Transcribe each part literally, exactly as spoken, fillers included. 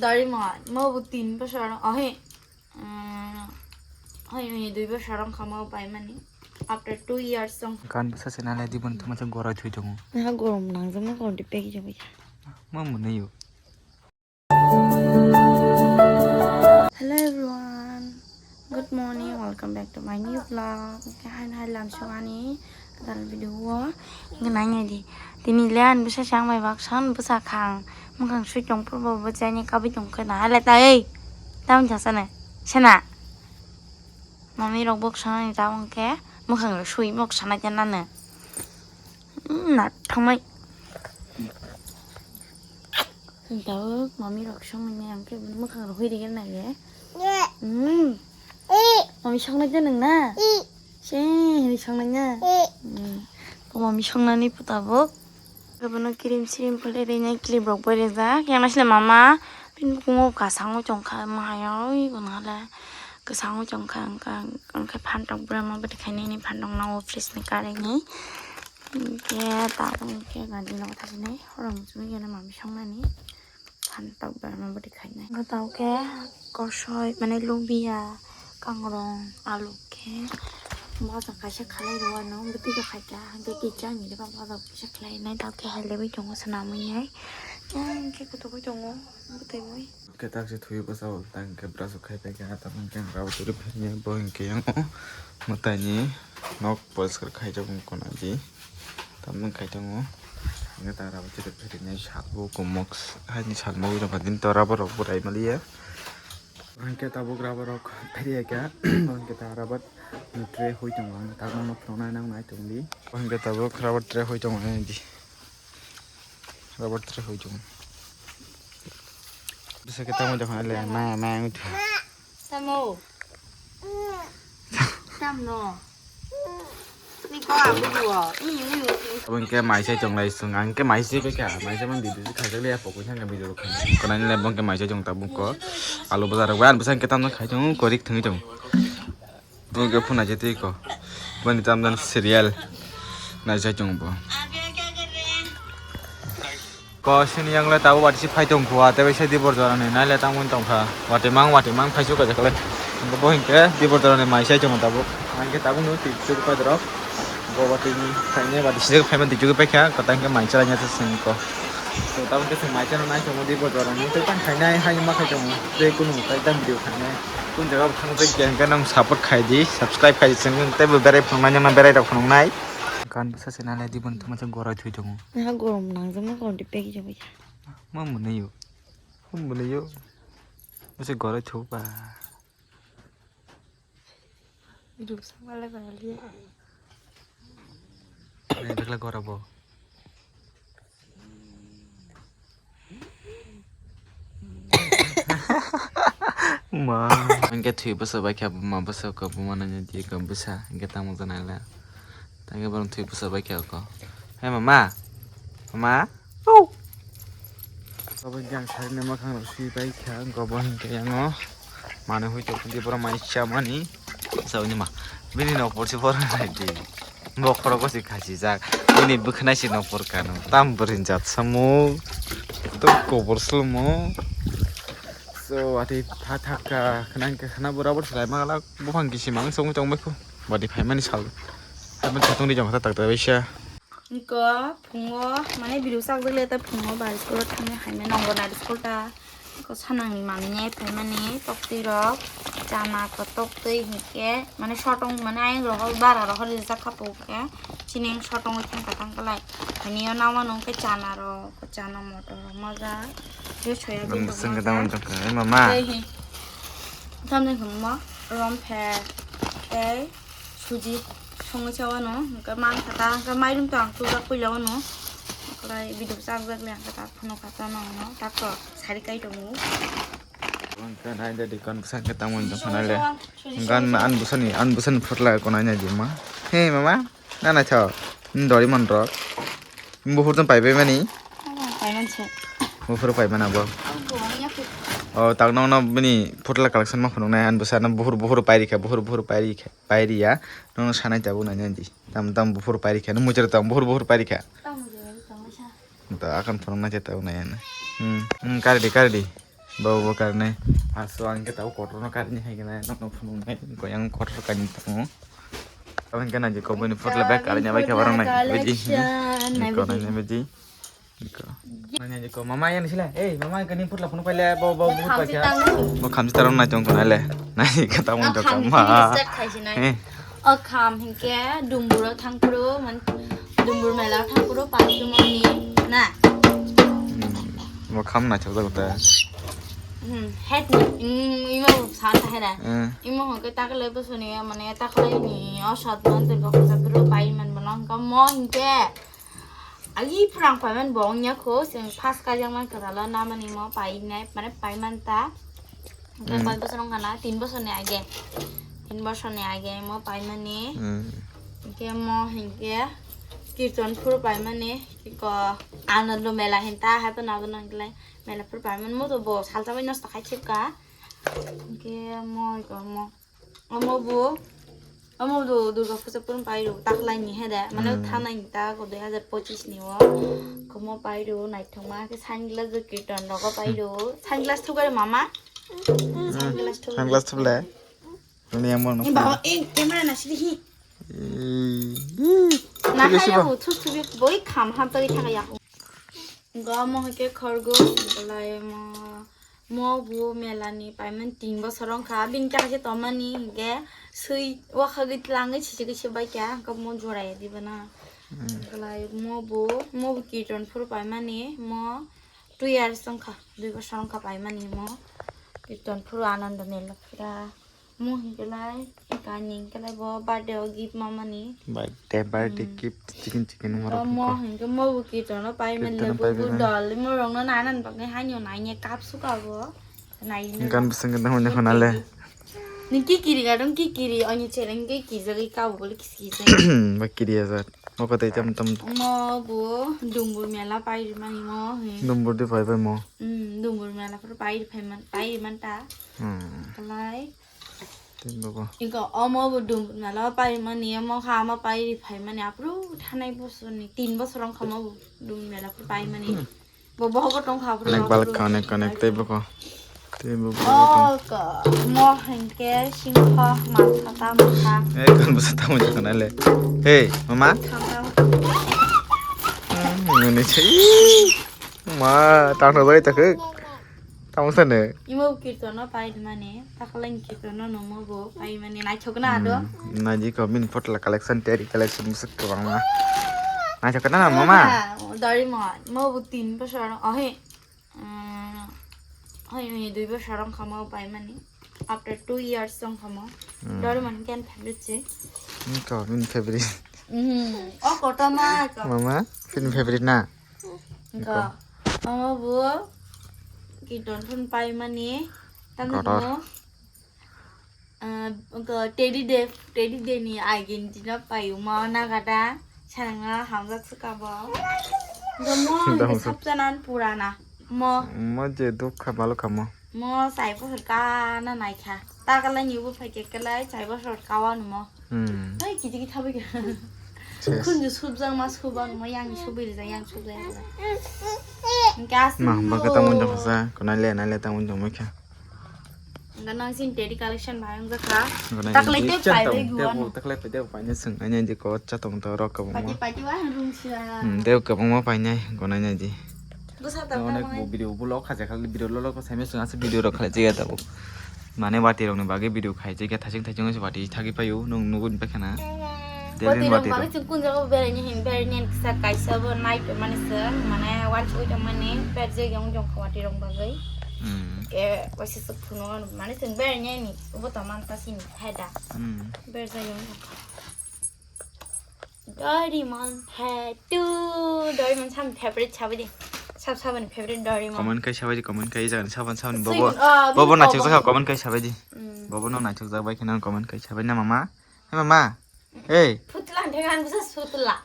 Sorry, ma, mo bo tin bosor, oh, he, mm, hoi, hoi, dui bosor wng kha mo bai mani. After two years wng. Kan bwsa se nalai di boni thuma se gorai thui tongo. Ha gorom nang jama gorom di pek jabo ya. Ma mwnwi yo. Hello everyone, good morning, welcome back to my new vlog. Hai hai lam sugani kadal video o nai nai di. Tini le an bwsa sang bai bak san bwsa khang. Mwkhang sui tong purbo bo chani kabi tong khe na hala ta ei. Tam jasa ne. Sena. Mami rok bok sanani ta wng khe mwkhang rok sui bok sana khe nana. Na thangmai. Tabuk mami rok songni ang khe mwkhang rok hui rikhe nai ye. Hmm. Mami songnai de nwng na? Se hini songnai na? Hmm. Ko mami songnani putabuk. Bono cream srim phalwi rinai clip rok bai rijak. Yang naisle mama pin bukungo kasango chongkha mahayoi gonhala. Kasango chongkha angkha angkha phantok bwrama bwtwi khainani phantok nawo fridge ni karwi ni. Hingke tabuk hingke gari no thajinai horong muchungwi gana mami songnani. Phantok berma bwtwi khainai. Hingke tabuk khe kosoi mane lubia kangrong alu khe baja kaisa khalai rw ano bwtwi rw khaikha hingke kichar ni rw baja kaisa khlai nai tabuk khe hai lebi tongo swnamwi nai. Hingke kutuk bai tongo bwtwi bai. Hingke tak se thwi bwsa o tak hingke brush khai pai kha tamo hingke ang rw twi rw phai bo hingke yang o mwtai ni nok poriskar khaijak wng kona di. Tamni kaitongo hingke ta rubber chete pherenai salbo komok haini salmogwi rokha din to rubber rok bo rai maliya. Hingke tabuk rubber rok pheriya kha hingke ta rubber tray hui tongo ang tabukno phunuknai nang nai tongdi. Hingke tabuk rubber tray hui tongo nai di rubber tray hui tongo. Bisa kita mau jangan le ma ma itu. Tamo. Tamno. Ni ko abu duo. Ini ini. Abang ke mai sai chong lai sung ang ke mai sai pe ka mai sai man di di khai le ya pokoi sang ke video kan. Konan le bang ke mai sai chong ta bung ko. Alu bazar wan besang ke tamno khai chong ko rik thung chong. Bung ke phuna je ti ko. Bani tam dan serial. Nai sai chong bo. Ko sini yang le tabo watisi phai tong kho, tei bai se dibor jora ni nai le tang mui tong kha. Wati mang, wati mang phai su ka jakle. Bo hingke dibor jora ni mai sai chong tabo. Hingke tabo no ti chuk pai dorok. Bo wati ni phai ne wati sijak phai ma ti chuk pai kha, kata hingke mai chala nya se sing ko. So tabo ke sing mai chala nai chong dibor jora ni tei tang khai nai hai ma khai chong. Tei kunu tei tang video khai nai. Kun jaga bo thang tei hingke nang support khai di, subscribe khai di, sing tei bo berai phunuk nai, nang berai rok phunuk nai. Kan bwsa se nalai di boni thuma se gorai thui tongo. Ha gorom nang jama gorom di pek jabo ya. Ma mwnwi yo. Hum mwnwi yo. Bwsa gorai thui ba. Video sama le ba liya. Nai bakla gora bo. Ma. Hingke thwi bwsa bai kha buma bwsa ko buma nanya di ko bwsa hingke tamo jana le. Tangke borok thwi bwsa bai kha ko. He mama. Mama. Oh. Abo jang sarina makhang rok sui bai kha go bo hingke yango. Mane hui to di borok mai chamani. Sa uni ma. Bini no porsi por di. Bokhorok se khachijak. Bini bwkhwnai se no porkano. Tam bwrwi jat samo. To kobor slomo. So ati tha thak ka khna khna borabor slai ma la buphang kisi mang song tong bai khu. Badi phaimani sal. Phaimani satung di jong kha tak tak baisa. Niko phungo mane biru sak jak le ta phungo bar school thangni haime nongo nari school ta. Ko sanangni manwi nai phaimani toktwi rok chana ko toktwi hinkhe mane sotong mane ayang rok bara rok rijak kha pokhe chini sotong thangka thangka lai hani o nawa nung khe chana rok chana motor rok moja je soya Ang bwswng khe tamoni tongkha, eh, mama. Tei hi tamni hwnmo romphe tei suji songwi sa wano hinkhe man kha ta hinkhe mairum to ang chujak puila wano okolai biduk chak jak le ang khe ta phunuk kha ta nang no tak to. Sari kai tongo. Ang khe nai de dikon bwsa khe tamo wngkha nai le. Gan an bwsani, an bwsani phutla ko nai nai di ma. He mama, na nai tho. Ni dori mon rok. Buhur tong pai bai mani. Pai man se. Buhur pai mana bo. Ang ko ang yak. O tak nong no bini phutla collection ma khunung nai an bwsa no buhur buhur pai rikha, buhur buhur pai rikha, pai riya. Nong no sanai tabuk nai nai di. Tam tam buhur pai rikha, no muchar tam buhur buhur pai rikha. Tam je bai tong sa. Ta akan phunuk nai ta nai na. Hmm, hmm, kari di, kari di. Bo bo karne. Aso ang ke tau kotor no karni hai kena nok nok phunung nai. Ko yang kotor karni tamo. Abang kena je ko bini photla bag karni abai ke barang nai. Beji. Ko nai beji. Ko. Nai je ko mama yang sila. Eh mama ke ni photla phunung paile bo bo bo paikha. Bo khamsi tarong nai tong ko nai le. Nai ke tamo jok ma. Eh. O kham hinkhe dumburo thangphuru, man, dumbur mela thangphuru, paisumoni, na? Hmm, bo kham naithok jago ta. Hmm, het ni, hmm, imo sa ta hera. Hmm. Imo hwnkhe taklai bosoni, mane taklai ni, o sat man, durga puja phuru pai man bono hwnkhe mo hinkhe. Agi phrang paiman bo wngya kho, chwng first kaijakma kwralo namani mo painai, mane paiman ta. Hwnkhe Hmm. koi bosor wngkha na, tin bosorni age. Tin bosorni age mo paimani. Hmm. Hwnkhe mo hinkhe Kirtan phuru paimani, iko Anando Mela hinta, hai phano abono hwnkhe lai Mela phuru paimani, mo to bo salsa bai nosto khai thipka. Hwnkhe mo iko mo Omo bo, omo bo Durga Puja purung pai rw, taklai ni he de, mane Hmm. thanai ni ta ko dui hajar pochis ni o, komo pai rw, naithok ma khe sunglass bo Kirtan rogo pai rw, sunglass thuk re mama, sunglass thuk. Sunglass thuk le. Ni amo no. Eh, baba, eh, camera na sidi hi. Eh, eh, Na thuk ha sibo. Ya bo, thus thuk boi kham ham tagi thaka ya. Go mo hake khorgo, belai mo. Mo bo mela ni paiman tin bosor wngkha, bini chakhe se tongmani hinkhe swi wakhagwi tlangwi sisi khe se baikha, hwnkhe mo jora ya diba na. Hmm. Belai mo bo, mo bo Kirtan phuru paimani, mo two years wngkha, dui bosor wngkha paimani mo Kirtan phuru Ananda Mela phura. Mo hinkhe lai, kani hinkhe lai bo birthday o gift mamani. Birthday, birthday Hmm. gift, chicken, chicken, Bo morok mo hinkhe. Hinkhe mo bo Kirtan no pai Kirtan mele no pai bo mele. Dol, mo rok no nainan bagwi haino naine kap suka bo. Nai no. Gan bising khe nang hwnwi khona le. Ni ki kiri gadong ki kiri, oni chereng ke ki jagwi kabo bole kis kis. Ba kiri ya jat. Mo ko tei tam tam. Mo bo Dumbur mela pai mani mo he. Dumbur di pai pai mo. Hmm, Dumbur mela pura pai pai man, pai man ta. Hmm. Kalai. Tei bobo. Iko omo bo dum mela pai mani, omo kha ma pai ri phai mani, apru thanai bosor ni, tin bosor wng kha ma bo dum mela pai mani. Bo bohogo tong kha, apru. Onek balak kha, onek, onek tei bobo. Tei bobo. Oh, ko, mo hinkhe singkho, matha ta motha. Eh, kon bwsa tamo jokon ale. Hey, mama. Thang thang. Hmm, ini sih. Ma, tang thang jai tak. Tamo sano. Imo kirtono pai mani, takhwlai kirtono nomo bo pai mani naithok na ado. Hmm, naji ko bini potla collection, teri collection bwswk kwbangma. Naithok na mama. Doraemon, mo bo tin bosor, oh he. Hmm, hoi hoi dui bosor wngkha mo pai mani. After two years wngkha mo. Hmm. Doraemon ken favorite se. Ko bini favorite. Hmm, o kotorma ko. Mama, bini favorite na? Ko. Omo bo kirton phun pai mani. Tamo Kotor. Hino, ah, ko teddy day, teddy day ni agin dino pai mo na gada. Sananga hamjak suka bo. Ko mo Dam ke su- saptanan purana. Mo. Mo je dukha balu kha mo. Mo sai bosor kana naikha. Ta kalai ni bo phai ke kalai sai bosor kawa no mo. Hmm. Hai kiji ki thabi ke. Ses. Khunju subjang ma suban mo yang subi rijak yang subjang. Gas. Ma, ba ka tamo jong sa, ko nai le, nai le tamo jong mo kha. Enggak nang sin teddy collection bayang jaka. Ko nai Taklai jong te jong pai tamo, bai tamo, guan. Taklai pai tamo pai ne sung, anya di ko cha tong to rok ko mo. Pati pati wah rung sia. Hmm, tei kwbangma painai gonai nai di. Bwsa ta Onek tamo. Bo video bo lok khaja kha video lok lok sai me sung asa video rok khalai chiya tabuk. Mane bati rok ni bagwi video khai chiya thaising thaising se bati thagi payu nung nugun pakhana. Bati Delin rok bati bagwi rok. Chung kun jago berai ni hin berai ni kisa kaisa bo nai to mane se mane wan chui to mane per je yong jong khawati rok bagwi. Hmm. Ke waisa se phuno mane chung berai ni ni bo to man ta sin hai da. Hmm. Ber je yong jong kha. Doraemon tattoo. Doraemon sab favorite sabai di. Sab sabani favorite Doraemon. Comment kai sabai di, comment kai jagan saban saban Sweet, bobo. Ah, Bobo bini nachok kobo. Jaka comment kai sabai di. Mm. Bobo no nachok jak bai kheno comment kai sabai na mama. Hey mama. Hey. Putla dengan bisa sutla.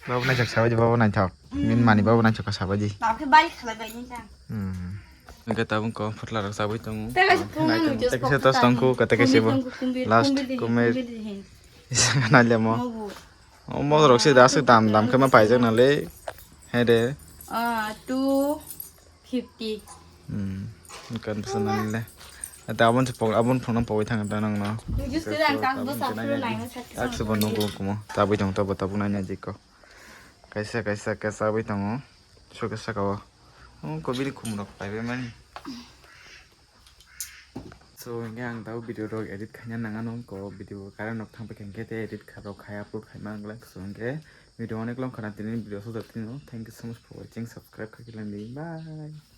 Bobo nachok sabai di, bobo nachok. Min mani bobo nachok sabai di. Tapi balik kalau banyak kan. Hmm. Hingke tabuk ko phutla rok chabai tongo. Tei kaisa phone nang Tei kaisa tos tongkhu, tei kaisa bo. Last kumbir, kumbir. Isa nalemo. Mobo. O mo rok se da se dam dam khe ma paijak nale. He de. Ah, two. Fifty. Hmm. Kan bwsa nang le. Ata abon se pok, abon phone pogwi thang ta nang no. Just kira ang kang bwsa phuru nai na sakhe. Ak se bo nugo kumo. Tabwi tong, tabo, tabo nai na jiko. Kaisa, kaisa, kaisa tabwi tongo. Soke saka o. Oh, ko bini khum rok pai bai mani. So, hingke ang tabo video rok edit khaina nang ano, ko video current rok thang pai kha hingke te edit kha rok khai upload khai mang glak. So, hingke video onek long khana tini video sojak tino. Thank you so much for watching. Subscribe khai lang di. Bye.